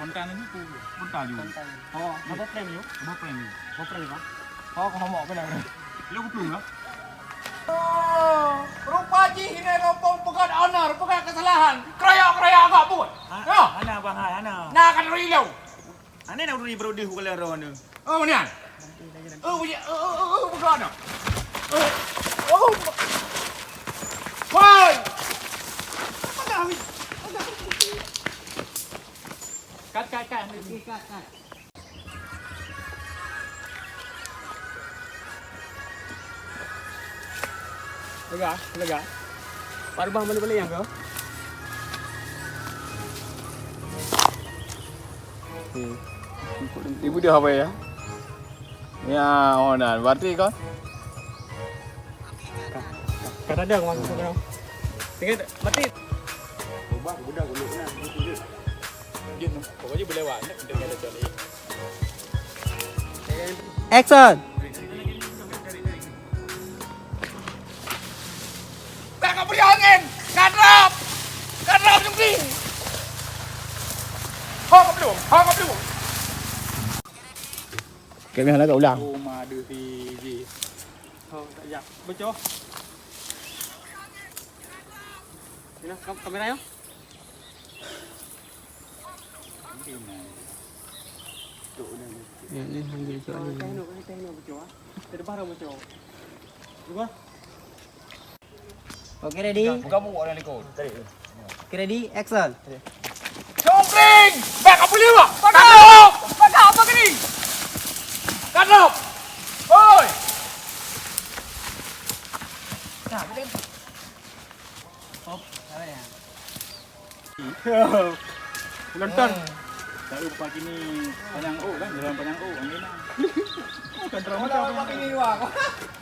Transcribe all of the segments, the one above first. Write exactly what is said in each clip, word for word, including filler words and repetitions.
Kontan ni tu, kontan juga. Kontan. Oh, apa frame ni? Apa frame ni? Apa frame, Bang? Oh, kau mau apa dah? Lu kutu ya? Oh, rupa jih ini rombong peugah honor, peugah kesalahan. Keroyok-keroyok agak pun. Ha, ya. Hana, Bang, ha, hana. Nah, kan rui lu. Aneh nak rui berudih bukan lero ni. Oh, ni. Oh, punya. Oh, oh, oh, oh, bukan. Oh. Oh. Woi. Mana Amin? Kat, kat, kat. Okey, kat, kat. Lega, lega. Pak Rumah balik-balik yang ke? Hmm. Ibu dia apa ya? Ya, oh, nah, berarti kau? Ka-, ka-, kadang masuk ke dalam. Tengok, mati. Ubah, budak, budak, budak. Jom, pokoknya boleh awak, nak dengar macam ni. Action! Bèk ka bri angén! Ka drop! Ka drop, Jungki! Ho ka belum! Ho ka belum! Kami hana ka ulang. Oh, ma ada si Ji. Ho, tak jak. Becoh. Sini, kam-, kamera ya. Ni, ni, ambil tu. Okey, ready? Buka. Okey, ready? Buka buku orang lekor. Okey, ready? Action. Congkring! Bèk ka boleh, Wak! Pakai! Pakai apa ke ni? Kadok! Oi! Nah, boleh. Hop, apa ya? Penonton. Lalu pagi ni Panyang Ôk kan, jalan Panyang Ôk, Anggina. Bukan drama. Kalau pagi ni, wah.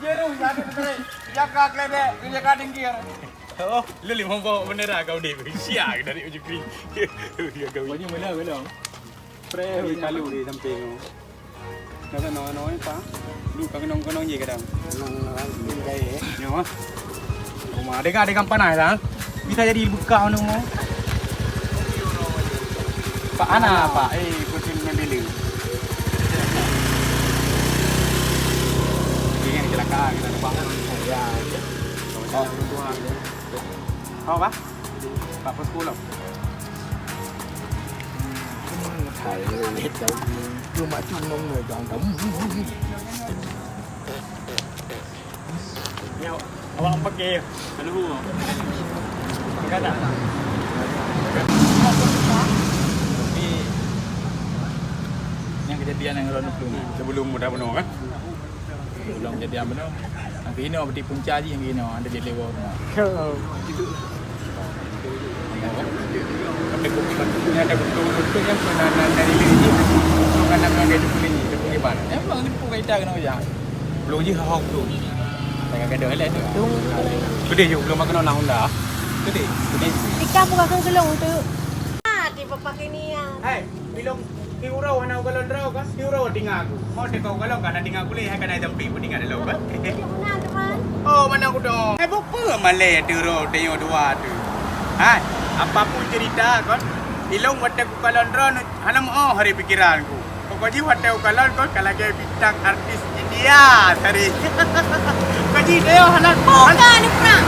Jeru, satu tertarik. Jaga keledek, jaga dengkir. Oh, lu lima bawa bendera kau ni. Siap dari ujung kiri. Ya kau. Banyak mula belum. Pre, kalau di samping. Kata noe-noe pa. Lu ka keunong-keunong je kadang. Keunong-keunong je. Nyoe. Rumah ada kan, ada kan panas ah. Bisa jadi buka anu mo. Pak Ana, Pak. Eh, kucing main bila. Ini kecelakaan kita ada bangun. Ya. Apa, Pak? Empat puluh sepuluh. Hai, tahu. Cuma cuma jangan tahu. Ya, awak pakai ya. Anu. Enggak tak? Tapi yang kejadian yang orang tu sebelum mudah penuh kan? Ulang jadi apa tu? Yang kena berarti punca je yang kena, ada di lewa rumah. Ada kopi patutnya, ada betul-betul yang pernah dari lagi. Bukan nak ada di kulit ni, dia punya ban. Emang dia pun kaitan kena ujar. Belum je hok tu. Saya kata ada lah tu. Gede je belum makan orang Honda. Gede. Gede. Ikan bukan kegelung tu. Ah, di bapak ini ya. Hai. Bilong ti uroe hana ukalon droe kan? Ti uroe tinga aku. Mau teuka ukalon ka na tinga kuleh, hai ka na jampi pun tinga dalam kan? Di mana, teman? Oh, mana aku dong? Eh, bupe malèe ti uroe teungoh dua tu. Hai, apapun cerita kan, ilong watèe kukalon droe hana meu hari pikiran ku. Pokok jih watèe ukalon kon ka lagèe bintang artis India tadi. Pokok jih dia hana. Bukan, ni pernah.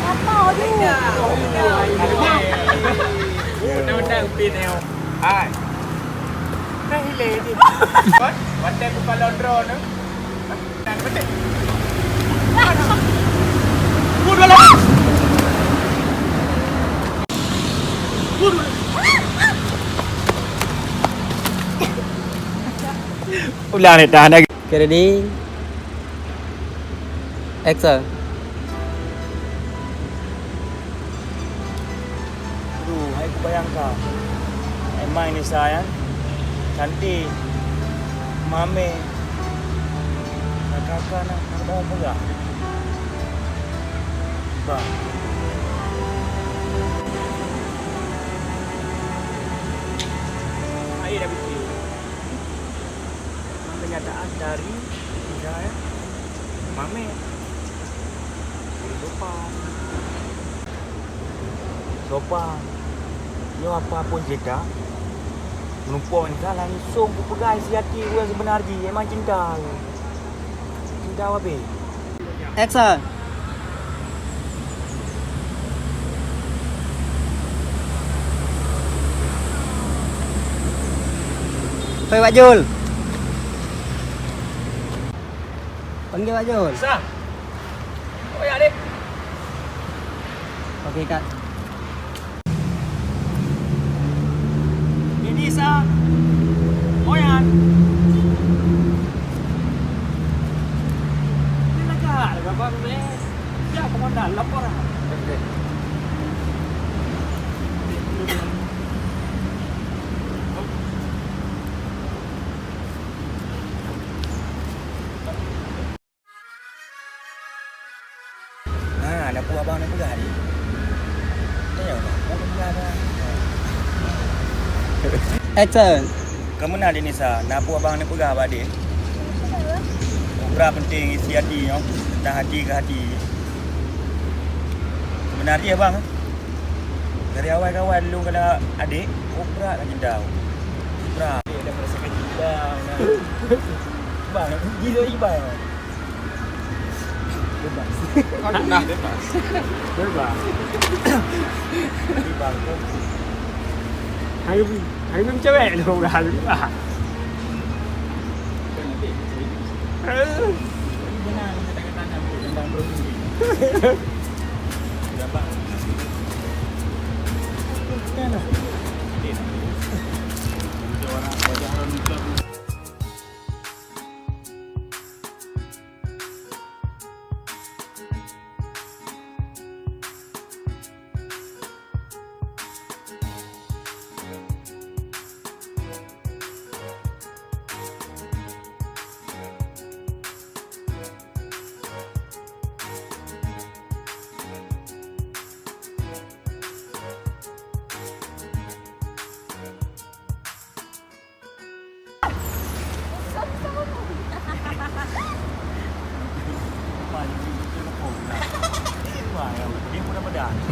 Apa tu? Undang-undang pin nyoe. Hai. Dah hilang je. Kon, watèe kukalon droe tu. Ulang ni, tahan lagi. Okay, ready? Action. Aduh, hai kubayangkan. Emang Nisa ya. Cantik. Mame. Kakak nak, nak peugah. Bah. Air dah bersih. Kenyataan dari Nisa ya. Mame. Lupa. Coba, nyoe apapun cerita, meunyoe Nisa langsung kupeugah isi hati ku nyang seubeuna jih, memang cinta. Cinta habéh. Action. Hoi, Wak Jul. Panggil Wak Jul. Sa. Oh ya, Dek. Oke, Kak. Ini sa. Oyan. Ini lagak, lagak bang, eh. Ya, komandan, laporan. Ha, na peue abang na peugah tadi? Tanyong na peue na peugah dah. Action. Keumeuna di Nisa, na peue abang na peugah bak adék? Peue brat penting isi hati nyoe, teuntang hati keu hati. Seubeuna jih abang, dari awai kawan lôn keu adék, peue brat ka cinta. Peue brat. Ada merasakan cinta, nah. Bang, gila, Bang. Bebas. Nah, bebas. Bebas. Bebas. Hari, hari ni cewek tu dah.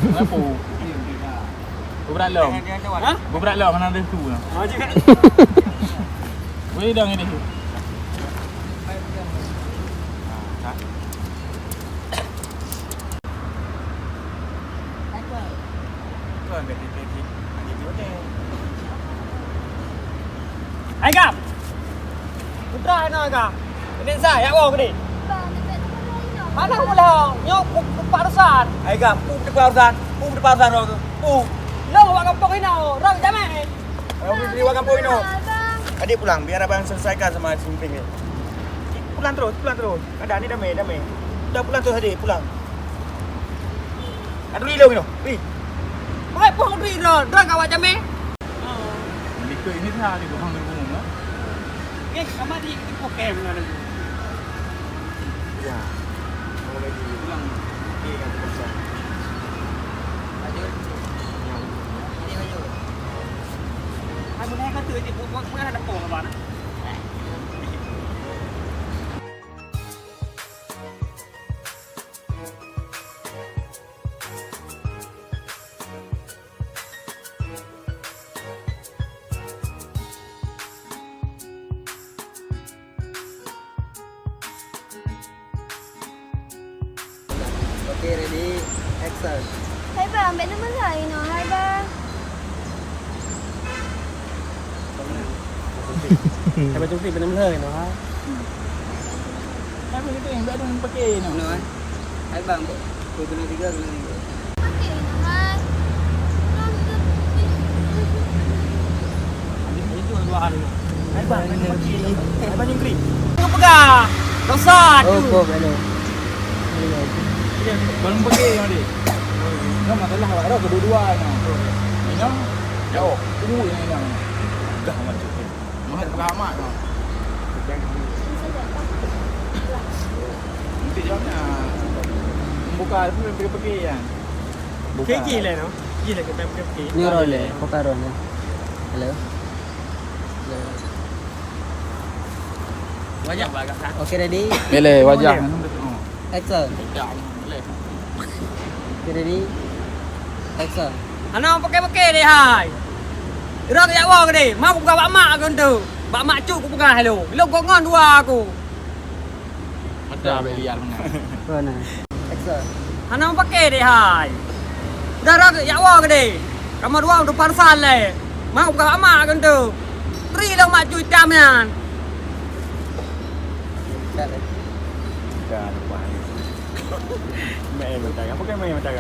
Kenapa? Bubrak lom. Ha? Bubrak lom, mana ada tu lah. Boleh dong ini. Hai, Gam! Putra inoe, Gam! Keuneuk sai, jak woe keudeh! Hana kupeulhong, nyoe ku, ku, kupat urusan! Hai, Gam! Peue teupat urusan? Peue teupat urusan droe keuh? Peue? Lôn wak gampông inoe, rot jamé! Rot di wak gampông inoe! Adék pulang, biar abang selesaikan sama si Ping. Pulang terus, pulang terus! Kada ni damé, damé. Dah pulang tu tadi, pulang. Aduh, ri lôn inoe, ri. Oi, poh ri ron, ron ka wak jamé. Likot ini dah ada bukan bergumul lah. Eh, sama di itu poh kem ada. Ya. Kalau lagi pulang, okey, kata pasal. Ayo. Ya. Ini ayo. Aku naik kata je, buat, buat, buat ada poh apa nak? Oke, ready, action. Hai bang, bèk na meuhai noh, hai bang. Hai bang, cuti bèk na meuhai noh, ha. Hai bang, cuti bèk na pakai noh. Noh, eh. Hai bang, bèk. Kau kena tiga, kena tiga. Pakai noh, hai. Orang tu. Itu dua hari. Hai bang, hai bang, hai bang, nyengkri. Kau pegang. Dosa tu. Oh, kau belum. Belum pergi yang dia. Kan masalah awak dah kedua-dua ni. Ini jauh. Tunggu yang ini. Dah macam tu. Mahal kelamat tu. Nanti jawabnya. Buka tu pergi-pergi kan. Buka. Pergi lah tu. Pergi lah kita pergi-pergi. Ni roll eh. Buka roll eh. Hello. Hello. Wajah. Okey, ready? Boleh, wajah. Action. Okey, ready? Action. Hana paké-paké deh hai. Rot jak woe keudeh. Ma kupeugah bak mak keu tu. Bak mak cut kupeugah lôn. Lôn kok ngon dua aku. Mata abang liar mana? Apa na? Action. Hana paké deh hai. Dah rot jak woe keudeh. Kamoe dua tu parsan lé. Ma kupeugah bak mak keu tu. Tri lôn mak cut itam nyan. Dah leh. Dah lupa ni. Main mata apa kan main mata?